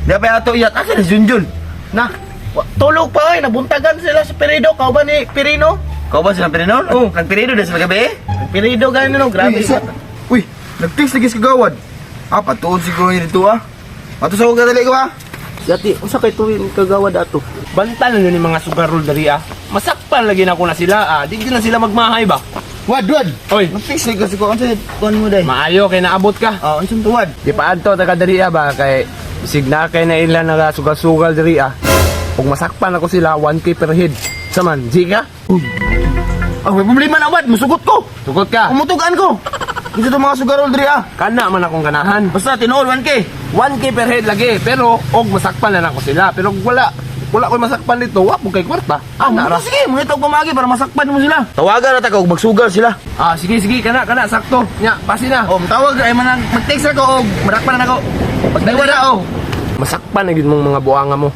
Di pa ato iyat asa ni Junjun. Na, tulog pa oy, nabuntagan sila sa Perido, kauban ni Pirino. Kau ba silang Pirino? Oo. Nagpirido din sila gabi eh. Perido gani no, grabe. Uy, isa. Uy, nag-text lagi sa kagawad. Ah, patuod siguro yun dito ah. Ato sa kadali ko ah. Yati, unsa kay tuwin kagawad ato? Bantal na ni mga sugarol diri ah. Masakpan lagi na ko na sila ah. Di na sila magmahay ba? Wad, wad. Oy, Nag-text lagi kasi ko. Ano sa kuan mo day? maayo kay naabot ka. Ah, ano sa tuwad? Di pa adto taga diri ah ba kay bisig na kay na ila nagasugal-sugal diri ah. Ug masakpan ako sila 1K per head. Saman, G ka? Ah, may problema na wad. Musugot ko. Sugot ka. Umutugan ko. Dito to mga sugarol diri ah. Kana man akong ganahan. Basta tinuod 1K. 1K per head lagi, pero og masakpan na nako sila. Pero wala wala ko'y masakpan dito, wa po kay kwarta. Ah, Ana ra. sige, mga tawag pamagi para masakpan mo sila. Tawagan na ta og magsugal sila. Ah, sige sige kana kana sakto. Nya, pasi na. Oh, tawag ay manang mag-text ra ko og madakpan na nako. Pagdaiwa na oh. Masakpan na gyud mong mga buanga mo.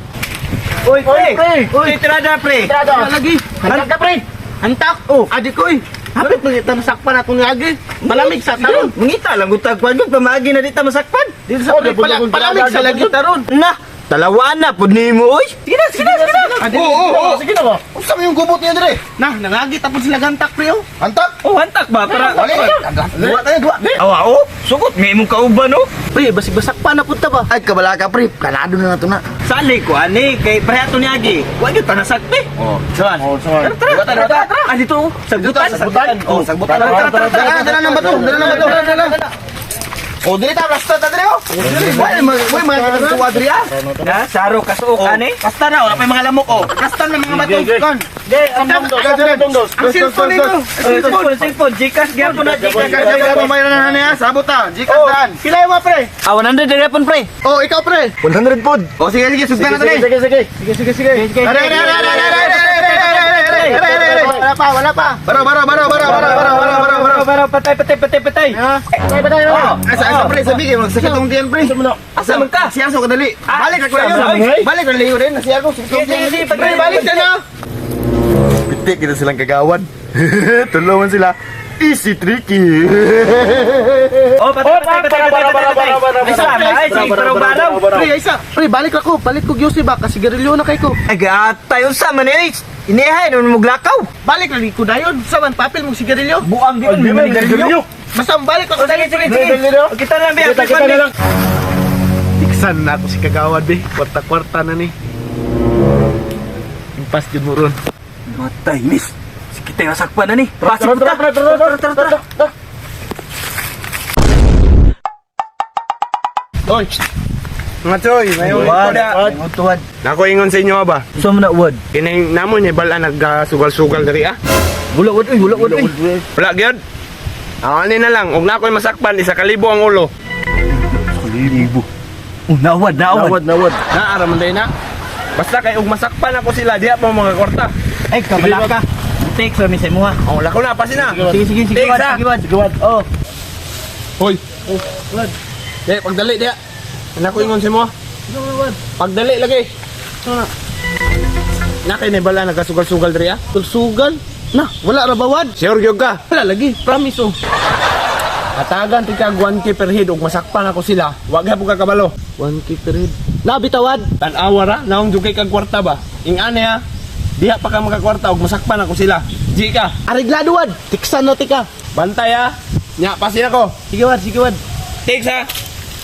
Oy, pre! Uy, tirada pre. Tirada. Lagi. Hantak ka pre. Hantak. Oh, adi ko eh. Hapit mangita masakpan atong niagi. Malamig sa taron. Mangita lang gud tag kuan gud pamagi na dita masakpan. Dito sa pre, palamig sa lagi taron. Na, talawaan na pud nimo oy. Sige na, sige na, sige na. Oo, sige na ba? Unsa man yung gubot niya dire? Na, nangagi tapos sila gantak pre oh. Antak. Oh, hantak ba? Para Wala. Duwa tayo, duwa. Awa oh, sugot may imong kauban oh. Pre, basig basakpan na punta ba? Ay kabala ka pre, kalado na nato na. Sali ko ani kay pareha to niagi. Wa gyud ta nasakte. Oh, sawan. Oh, sawan. Tara, tara, tara. tara. Ah dito oh. Sagbutan, Sagbutan. Oh, sagbutan. Tara, tara, tara, tara. Dala ng bato, dala ng bato. Dala. Oh, dili ta basta ta dili oh. Wala mga wala mga tuwa diri ah. Na saro kasuok ani. Kasta na wala pa yung mga lamok oh. Kasta na mga bato. Kon. De, ang Ang cellphone nito. cellphone, cellphone, Gcash gyapon na Gcash. Kaya pa may na niya, sabot ta. Gcash daan. Sila yung mga pre. Ah 100 gyapon pre. Oh, ikaw pre. 100 pod. Oh, sige sige, sugdan na to ni. Sige, sige. Sige, sige, sige. Are, are, are, are, are, are, are, are, are, are, are. Wala pa, wala pa. Baro, baro, baro, baro, baro, baro, baro, baro, baro. Baro patay patay patay patay. Patay, patay, Oh, asa asa pre, sabi kay magsakit tong tiyan pre. Asa man ka? Siya so kadali. Balik ako yun. Balik ako liyo rin. Siya ako. Sige, sige, sige, Pre, balik na na. Pitik kita silang kagawan. Tulungan sila. Easy tricky. Oh patay patay patay patay patay. Ay sama, ay sige baraw baraw. Pre, isa. Pre, balik ako. Balik ko gyusi ba kasi sigarilyo na kay ko. Ay gatay unsa man ni? Inihay nun mo glakaw. Balik lagi ko dayon. Sa man papel mong sigarilyo. Buang gyud man sigarilyo. Basta balik ako. Sige sige sige. Kita lang be, kita na lang. Tiksan na ako si kagawad be. Kwarta-kwarta na ni. Impas jud mo ron. Matay miss. Sige tayo sakpan na ni. Pasok ta. Tara tara tara. Oy. Mga choy, mayo. Wad. Nako ingon sa inyo ba? So man na wad. Kinay namo ni bala nagsugal-sugal diri ah. Wala wad oy, wala wad oy. Wala gyud. Ah, ani na lang, og nakoy masakpan isa kalibo ang ulo. Oh, nawad, nawad. nawad. Na ara man day na. Basta kay og masakpan ako sila diha pa mga kwarta. Ay, kabala ka. Take sa mi sa imuha. Oh, lako na pasi na. Sige, sige, sige, Take wad, sa. sige, wad. Sige, wad. Oh. Hoy. Di, pagdali diha. Nako ingon sa mo. Pagdali lagi. Na kay ni bala nagasugal-sugal diri ah. Sugal. Na, wala ra ba wad? Sure gyud ka. Wala lagi. Promise oh. Hatagan ti kag 1K per head og masakpan ako sila. Wa gyud ka kabalo. 1K per head. Na bitawad. Tan-awa ra, naong jugay kag kwarta ba? Ing ane ha. Diha pa ka makakwarta og masakpan ako sila. G ka. Areglado wad. Tiksan na tika. Bantay ha. Nya pasin ako. Sige wad, sige wad. Thanks ha.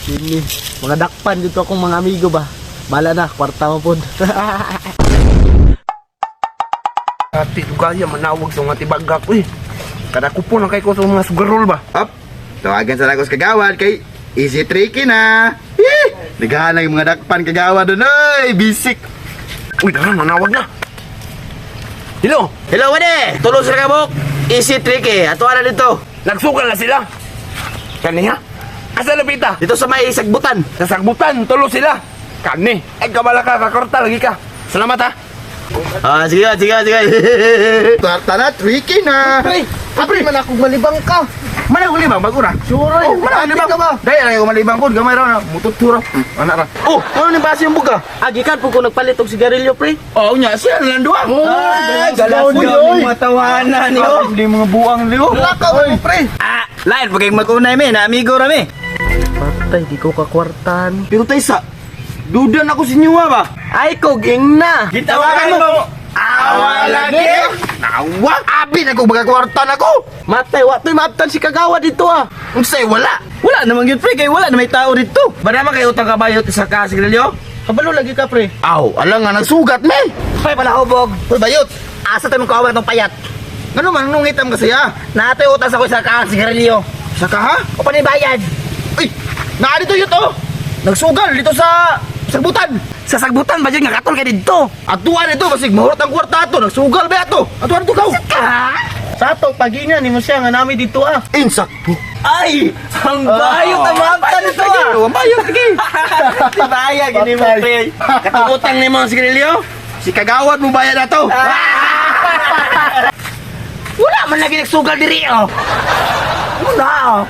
Ini, mga dakpan dito akong mga amigo ba. Bala na, kwarta mo pod. Ati lugaya manawag sa mga tibagak uy. Kada kupo na kay ko sa mga sugarol ba. Up. Tawagan sa lagos kagawad kay easy tricky na. Eh, naghahanap yung mga dakpan kagawad doon. Oy, bisik. Uy, dara manawag na. Hello, Hello, wade. Tulong sila kabok. Easy tricky. Ato na dito. nagsugal na sila. Kaniya? Asa na pita? Dito sa may sagbutan. Sa sagbutan, tulo sila. Kani, ay kabala ka, kakorta lagi ka. Salamat ha. Ah, sige, sige, sige. Kwarta na, tricky na. Pre, pre man akong malibang ka. Mana ko libang bago ra. Sure, Oh, mana ko libang ka ba? Dai ra ko malibang pud gamay ra na mututura. Ana ra. Oh, ano ni base yung buga? Agi kan po ko nagpalit og sigarilyo pre. Oh, nya siya na lang duha. Ah, galas Uy, ka uy. mga tawanan ni oh. Hindi mga buang liyo. Lakaw mo pre. Ah, lain pag mag-unay me, na amigo ra me. Patay, di ko kakwartan. Pero tay sa Duda na ko sa inyo ba? Ay, kog na. Gitawagan mo. Awa lagi. Nawa, abi na ko baga kwarta na ko. Matay, wa to'y maabtan si Kagawa dito ah. Unsay wala? Wala naman yun, pre, kay wala na may tao dito. Ba naman kay utang kabayot isa ka sigarilyo? Kabalo lagi ka, pre. Aw, ala nga nagsugat me. Pre, palahubog. Uy, bayot. Asa tayo mong kaaway itong payat? Ngano man nung itam kasi ah? Natay utang sa ko sa kaang sigarilyo. Sa ka ha? O panibayad. Uy, naa dito yun oh. Nagsugal dito sa sagbutan. Sa sagbutan ba yun nga katol kay dito? Atuan ito basig mahurot ang kwarta ato, nagsugal ba ato? Atuan ito kaw. Ka? Sa ato, pagingan ni mo siya nga nami dito ah. Insakto. Ay! Ang bayot ang maabtan nito ah! Ang bayot sige. Tibaya, gini mo, pre. Katong utang nimo ang sigarilyo? Si kagawad mo bayad ato. Wala man lagi nagsugal diri oh. Wala oh.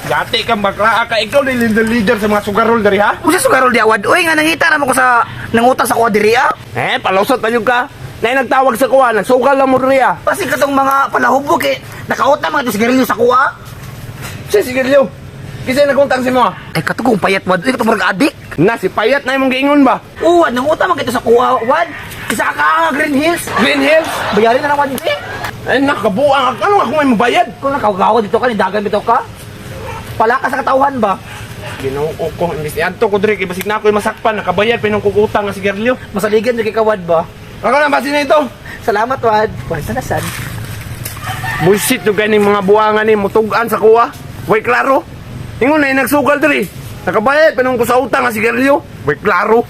Gati kang bakla ka ikaw ni leader leader sa mga sugarol diri ha. Usa sugarol di awad oy nga nangita ra mo ko sa nangutang sa kuha diri ah. Eh, palusot pa yun ka. Nay nagtawag sa kuha, nagsugal lang mo diri ah. Kasi katong mga palahubog eh nakautang mga to sigarilyo sa kuha. Si sigarilyo. Kasi nagkuntang si mo ah. Ay katong payat wad oy katong murag adik. Na si payat na imong giingon ba? Uwan nangutang man kito sa kuha wad. Isa ka nga Green Hills. Green Hills? Bayarin na lang wad eh. Ay nakabuang ano ako may mabayad? Kung nakaugawa dito ka, nidagan bitaw ka. Palakas sa katawhan ba? Ginoo ko imbis niadto ko diri kay basig na ako'y masakpan nakabayad pa nung kukutang nga sigarilyo. Masaligan jud kay kawad ba? Ako na basin na ito. Salamat wad. Pwesa na sad. Bullshit yung ganing mga buwangan ni mutugan sa kuha. Way klaro. Ingon na nagsugal diri. Nakabayad pa nung ko sa utang nga sigarilyo. Way klaro.